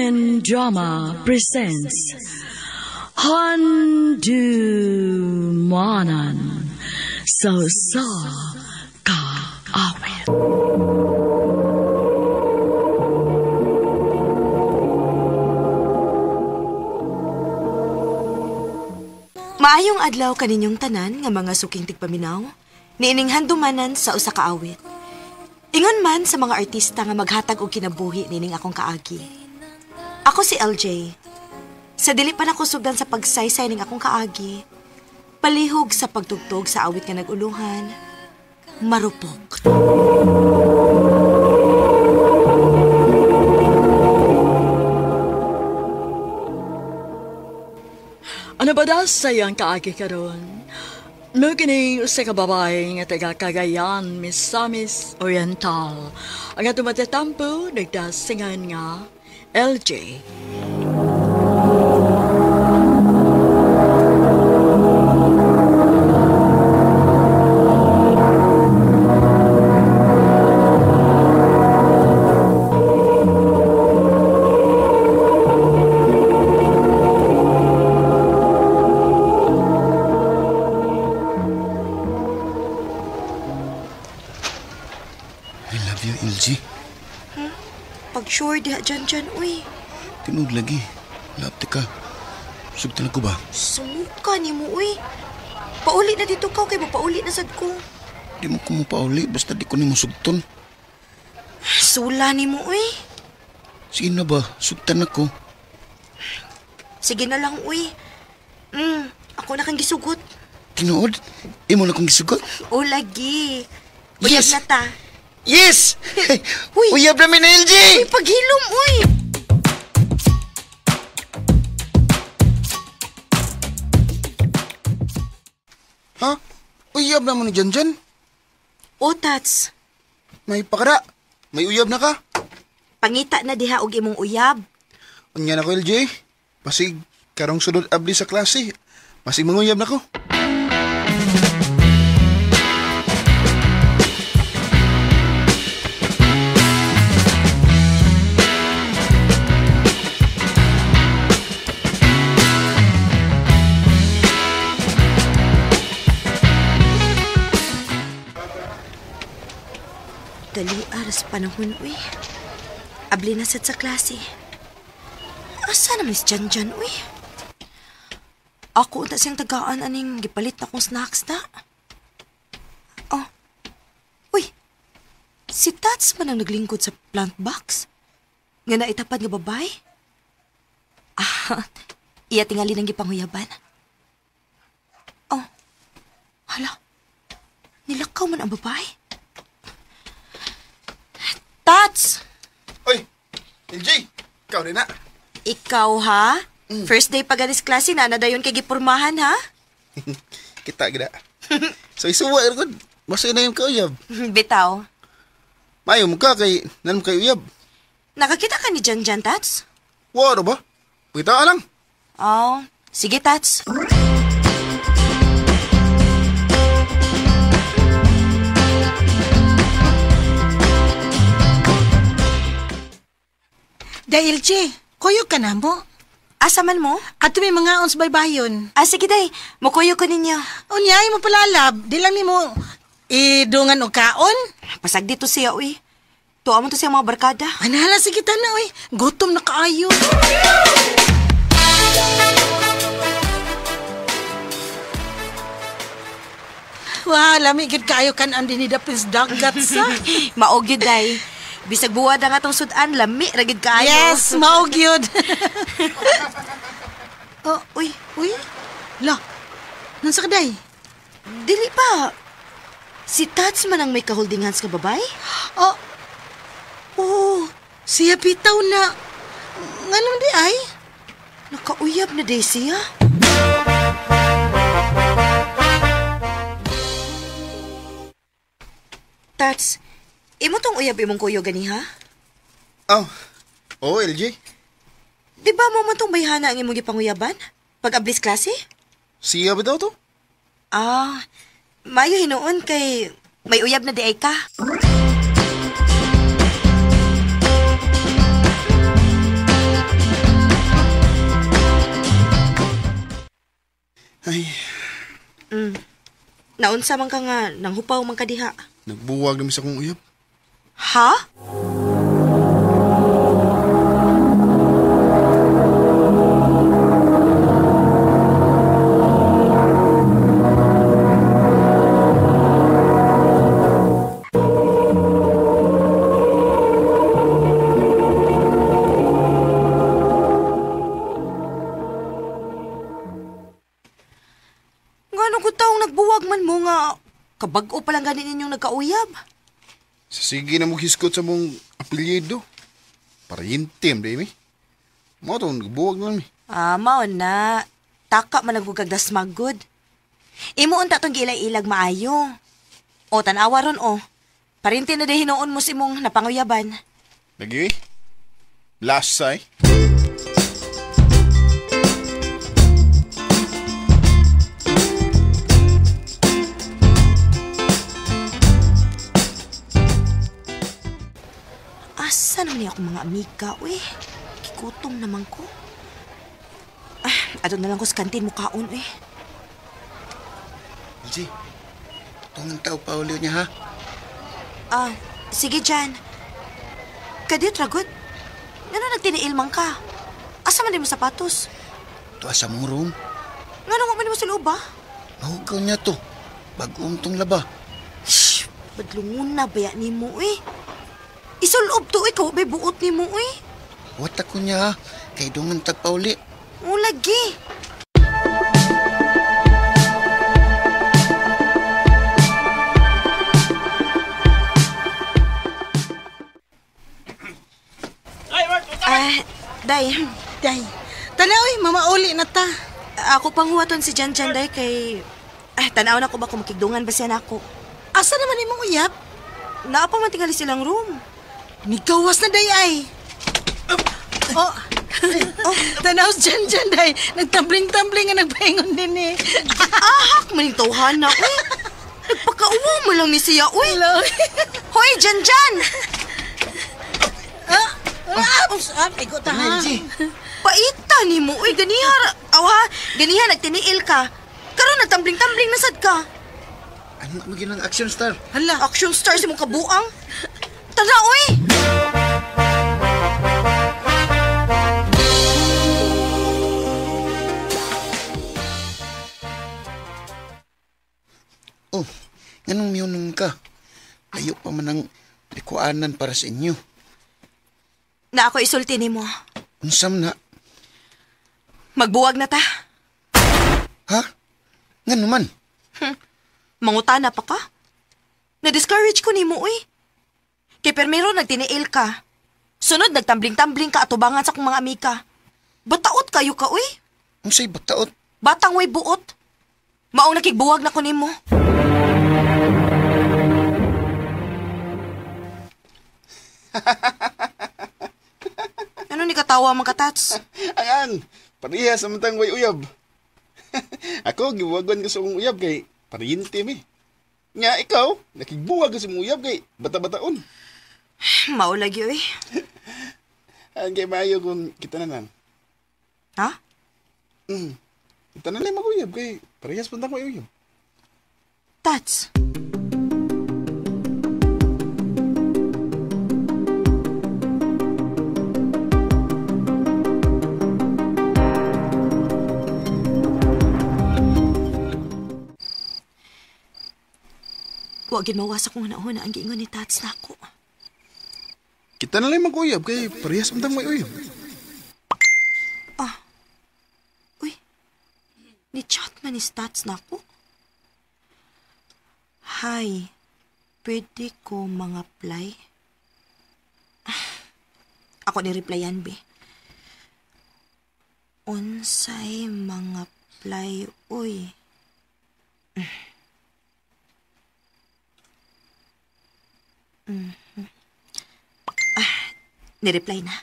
Philippine Drama presents Handumanan sa Usa Ka Awit. Maayong adlaw kaninyong tanan nga mga suking tigpaminaw, niining handumanan sa usa ka awit. Ingon man sa mga artista nga maghatag og kinabuhi nining akong kaagi. Ako si LJ. Sa dili pa nako sugdan sa pagsaysay ning akong kaagi, palihog sa pagtugtog sa awit nga nag-uluhan, Marupok. Ano ba da sayang kaagi karon? Mao kini usa ka babae nga taga Cagayan, Misamis Oriental. Ang atong matatampo nagdasingan nga LJ. I love you, LG. Pag sure diha dyan, uy. Tinud lagi. Lapti ka. Sugtan ko ba? Sumuka ni mo, uy. Pauli na dito ka, kay mapauli na sad ko. Di mo ko mapauli, basta di ko ni mo sugton. Sula ni mo, uy. Sige na ba? Sugtan ako. Sige na lang, uy. Ako na kang gisugot. Tinuod? Imo na kong gisugot? O, lagi. Uyab Yes! na ta. Yes! Uy! Uyab na mi na, LG! Uy, paghilom, uy! Ha? Uyab na mo ni Janjan? O, Tats. May pakara. May uyab na ka. Pangita na diha og imong uyab. Unya na ko, LJ. Pasig, karong sulod abli sa klase. Pasig manguyab na ko. Dali aras panahon, uy. Abli na sad sa klase. Asa naman si Janjan, uy? Ako unta siyang tagaan aning gipalit akong snacks na. Oh. Uy. Si Tats man ang naglingkod sa plant box. Nga naitapad nga babay. Ah, iya tingali ng gipanguyaban. Oh. Hala. Nilakaw man ang babae. Tats! Oy! LJ! Ikaw rin na. Ikaw, ha? First day pa ganis klase na, nadayon kay gipurmahan, ha? Kita, gina. So, isuwa, ergod. Basta na yung kauyab. Bitaw. Mayo mo ka kay nan mo kay uyab. Nakakita ka ni Janjan, Tats? Waro ba? Pagkita ka lang. Oh, sige, Tats. Dahil, Che, kuyog ka na mo. Asa man mo? Ato may mga ons baybayon. Ah, sige, day. Mukuyo ko ninyo. Unya, ay mo palalab. Di lang ni mo idungan o kaon. Pasag dito siya, uy. Tuwa mo to siya mga barkada. Anahala, sige ta na, uy. Gutom na kaayo. Wah, lami gid kaayo kan ang dinidapis dagat sa. Maog yun, day. Bisag buwad ang atong sudan, lami, ragid kaayo. Yes, maog yun. Oh, uy, Uy, la, nansa ka, day? Dili pa. Si Tats man ang may ka-holding hands ka, babay? Oh, oh, siya bitaw na. Nganong di ay? Nakauyab na day siya. Tats, imo tong uyab imong kuyo gani, ha? Oh, oh, LJ. Di ba mo man tong bayhana ang imong gipanguyaban? Pag-ablis klase? Siya ba daw to? Ah, mayo hinuon kay may uyab na di ay ka. Naunsa man ka nga, nanghupaw man ka diha. Nagbuwag namin sa akong uyab. Ha? Ngano ko taong nagbuwag man mo nga kabag-o pa lang ganin ninyong nagkauyab. Sa sige na mo hiskot sa mong apelyido. Parintim, di mi. Mo itong nagbuwag naman mi. Ah, mao na. Taka man nagugagdas magod. Imo unta tong giilag-ilag maayo. O, tanawa ron o. Parinti na di hinuon mo si imong napanguyaban. Lagi eh. Last say. Asa naman niya akong mga amiga, uy. Kikutom naman ko. Ah, ato na lang ko sa kantin mukaon, uy. LG, tungang tao pa ulit niya, ha? Ah, sige, Jan. Kadiyot, ragot. Ngano nagtiniil man ka? Asa man di mo sapatos? Tuwa sa mong room. Ngano nga man di mo sa loob, ba? Mahugaw niya to. Bagong tong laba. Shhh, badlungon na baya ni mo, uy. Isulob to, ikaw may buot ni mo, uy. Wat ako niya, ha? Kay dungan tagpauli. O, lagi. Ah, Day. Day. Tanaw, oy, mamauli na ta. Ako pang huwaton si Jan Jan, Day, kay... Ah, tanaw na ko ba kung makigdungan ba siya na ako. Asa naman imong uyab? Naa pa man tingali silang room. Nigawas na day ay. Oh. Oh, tanaw Jan Jan day. Nagtambling-tambling nga nagpaingon din eh. Ahak maning tawhan na, uy. Nagpakauwa mo lang ni siya, uy. Hello. Hoy, Jan Jan! Ah, ah, igo ta ha. LG, Paita ni mo, uy. Ganiha, awa, ganiha, nagtiniil ka. Karon nagtambling-tambling na sad ka. ano mo ginang action star? Hala. Action star si mong kabuang. Tara, uy! Oh, nganong miyunong ka? Layo pa man ang likuanan para sa inyo. Na ako isulti ni mo. Unsam na? Magbuwag na ta. Ha? Ngano man? Mangutana pa ka? Na-discourage ko ni mo, uy. Kay permero nagtiniil ka. Sunod, nagtambling-tambling ka atubangan sa akong mga amika. Bataot kayo ka, uy. Unsay bataot? Batang way buot. Maong nakigbuwag na ko nimo. Ano ni katawa mga katats? Ayan, pareha sa matang way uyab. Ako, gibuwagan ko sa akong uyab kay pariyente mi. Nga, ikaw, nakigbuwag ka sa imong uyab kay bata-bataon. Maulagi, uy. Ang kay maayo kung kita na lang. Ha? Kita na lang mag-uyab kay parehas pa way uyab. Tats. Wa gid mawas akong hunahuna ang giingon ni Tats nako. Kita na lang mag-uyab kay parehas man way uyab. Ah. Uy. Ni chat man ni Tats nako. Hi. Pwede ko mga apply? Ako ni replyan, be. Unsay mga apply, uy. Ah, ni-reply na.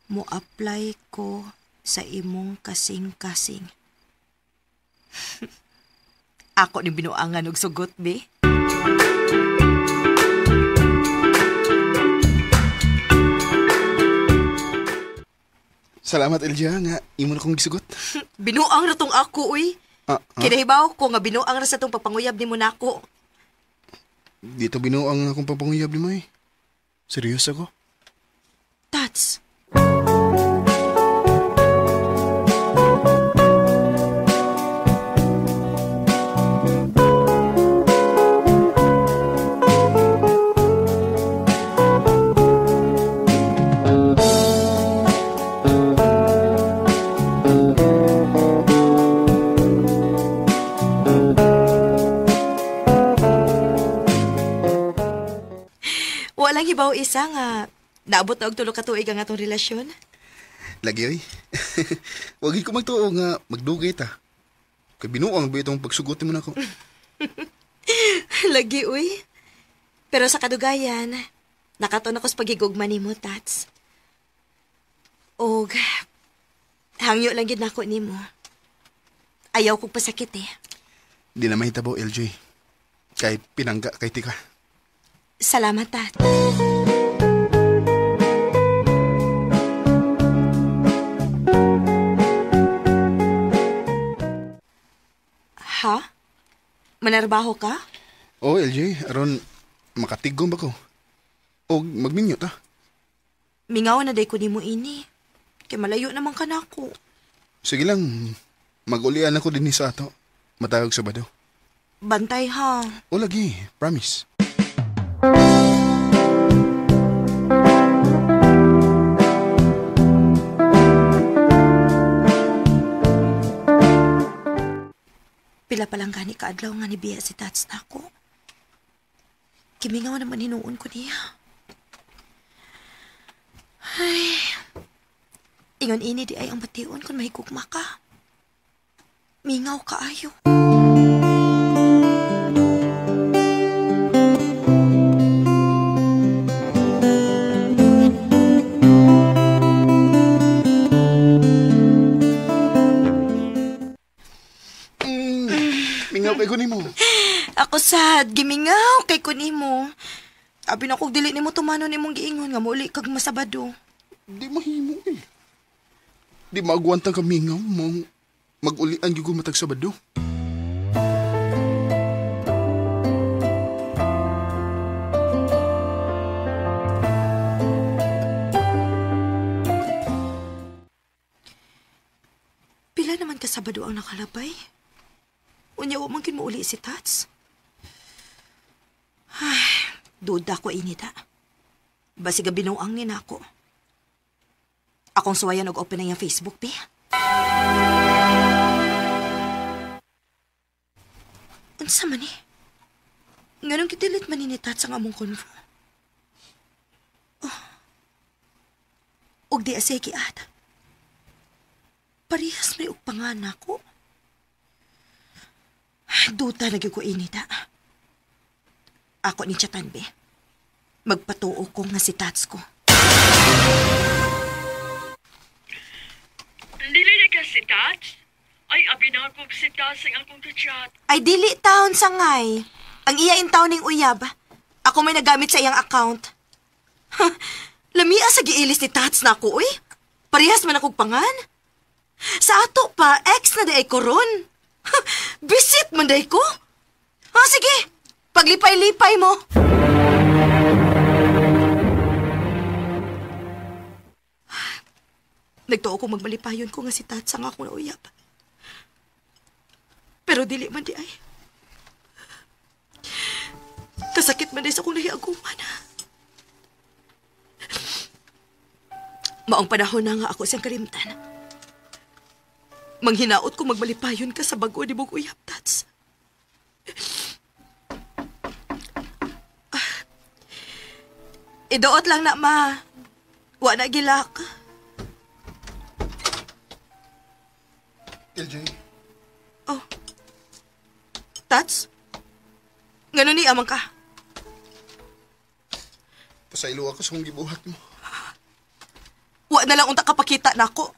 Mo-apply ko sa imong kasing-kasing. Ako ni binuangan og sugot, be. Salamat, Elja, nga imo na kong gisugot. Binuang ratong ako, uy. Kinahibaw ko nga binuang ra sa tong pagpanguyab nimo nako. Dito binuang akong pagpanguyab nimo eh. Seryoso ko? Tats. Walang hibaw isa nga naabot na og tulo ka tuig ang atong relasyon. Lagi oy. Wag ko magtuo nga magdugay ta. Kay binuang ba itong pagsugot mo nako. Lagi uy. Pero sa kadugayan, nakatuon ako sa pagigugma nimo, Tats. Og hangyo lang gid nako nimo. Ayaw kog pasakit eh. Di na mahitabo, LJ. Kay pinangga kay tika. Salamat, Tat. Ha? Manarbaho ka? Oo, LJ. Aron, makatigom ba ko? O magminyo ta? Mingaw na day ko nimo ini. Kay malayo naman ka na ako. Sige lang. Mag-ulian ako din sa ato. Matawag sa Sabado. Bantay ha. O lagi. Promise. Pila pa lang gani kaadlaw nga ni biya si Tats na ako. Kimingaw naman hinuon ko niya. Ay, ingon ini di ay ang bation kung mahigugma ka. Mingaw kaayo. Mingaw kay ko nimo. Ako sad, gimingaw kay ko nimo. Abi na kog dili nimo tumanon nimong giingon nga mouli kag masabado. Di mahimo eh. Di maagwantang ka mingaw mong mag-ulian gyud ko matag Sabado. Pila naman ka Sabado ang nakalabay? Unya wa man kin mouli si Tats. Ay, duda ko inita. Basig binuang ni nako. Akong suwayan og open na iyang Facebook, pi. Unsa man ni? Nganong gidelete man ni Tats ang among convo? Oh. Og di asay giat. Parehas may og panganak ko. Duta lagi ko inita. Ako ni Chatan, be. Magpatuo ko nga si Tats ko. Dili na ka si Tats? Ay, abi na ako si Tats ang akong kachat. Ay, dili taon sangay. Ang iya in taon ning uyab. Ako may nagamit sa iyang account. Lamia sa giilis ni Tats na ako, uy. Parehas man akong pangan. Sa ato pa, ex na di ay koron. Bisit man day ko. Ah, sige. Paglipay-lipay mo. Nagtuo ko magmalipayon ko nga si Tats ang akong nauyab. Pero dili man di ay. Kasakit man di sa akong nahiaguman. Maong panahon na nga ako siyang kalimtan. Manghinaot ko magmalipayon ka sa bago ni mong uyab, Tats. Idoot lang na, ma. Wa na gilak. LJ. Oh. Tats? Ngano ni amang ka? Pasaylo ako sa kong gibuhat mo. Wa na lang unta kapakita nako.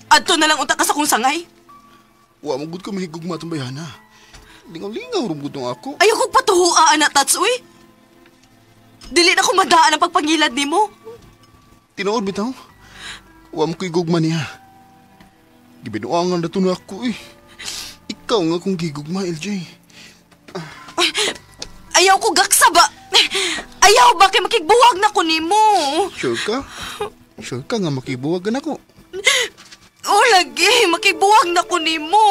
Adto na lang unta ka sa kong sangay. Wa mo gud ko mahigugma atong bayana. Lingaw-lingaw rum gud ako. Ayaw kong patuhua, anak, Tats, uy. Dili na ko madaan ang pagpangilad nimo. Tinuod bitaw. Wa mo ko'y gugma niya. Gibinuangan na to na ako eh. Ikaw nga kung gigugma, LJ. Ayaw ko gaksa ba? Ayaw ba kay makigbuwag na ko nimo? Sure ka? Sure ka nga makibuwag na ko. O lagi, makigbuwag na ko nimo.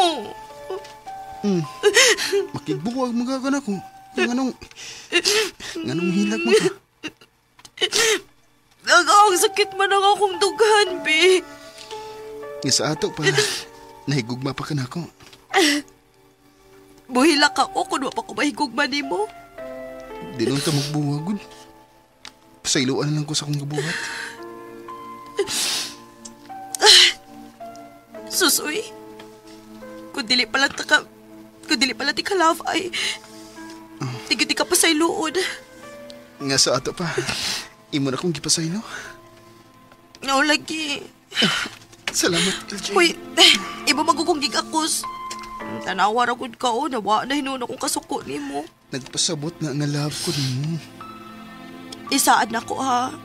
Makibuwag mo ka na ko. Nganong hilag mo ka? Ang sakit man ang akong dughan, bi. Nga sa ato pa, nahigugma pa ka na ako. Buhilak ako kung wa pa ko mahigugma nimo. Di lang ta magbuwag. Pasayloan lang ko sa akong gabuhat. Susoy, kung dili pala ti ka love ay, di ka pasayloon. Nga sa ato pa, imo na akong gipasaylo. No, lagi. Salamat, LJ. Uy, iba magugong gigakos. Tanawa ra gud ka o, nawa na hinuon akong kasuko nimo. Nagpasabot na nga love ko nimo. Isaad na ko ha.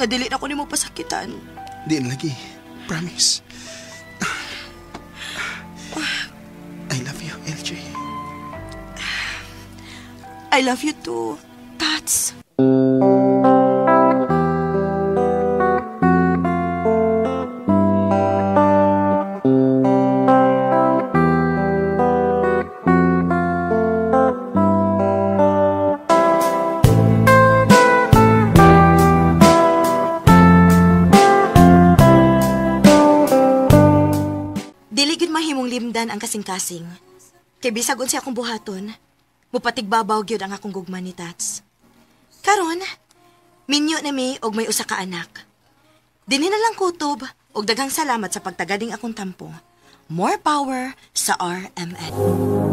Nga dili na ko nimo pasakitan. Di na lagi. Promise. I love you, LJ. I love you too, Tats. Dili gyud mahimong limdan ang kasing-kasing. Kay bisag unsa akong buhaton, mupatigbabaw gyud ang akong gugma ni Tats. Karon, minyo na mi og may usa ka anak. Dinhi na lang kutob og daghang salamat sa pagtagading akong tampo. More power sa RMN.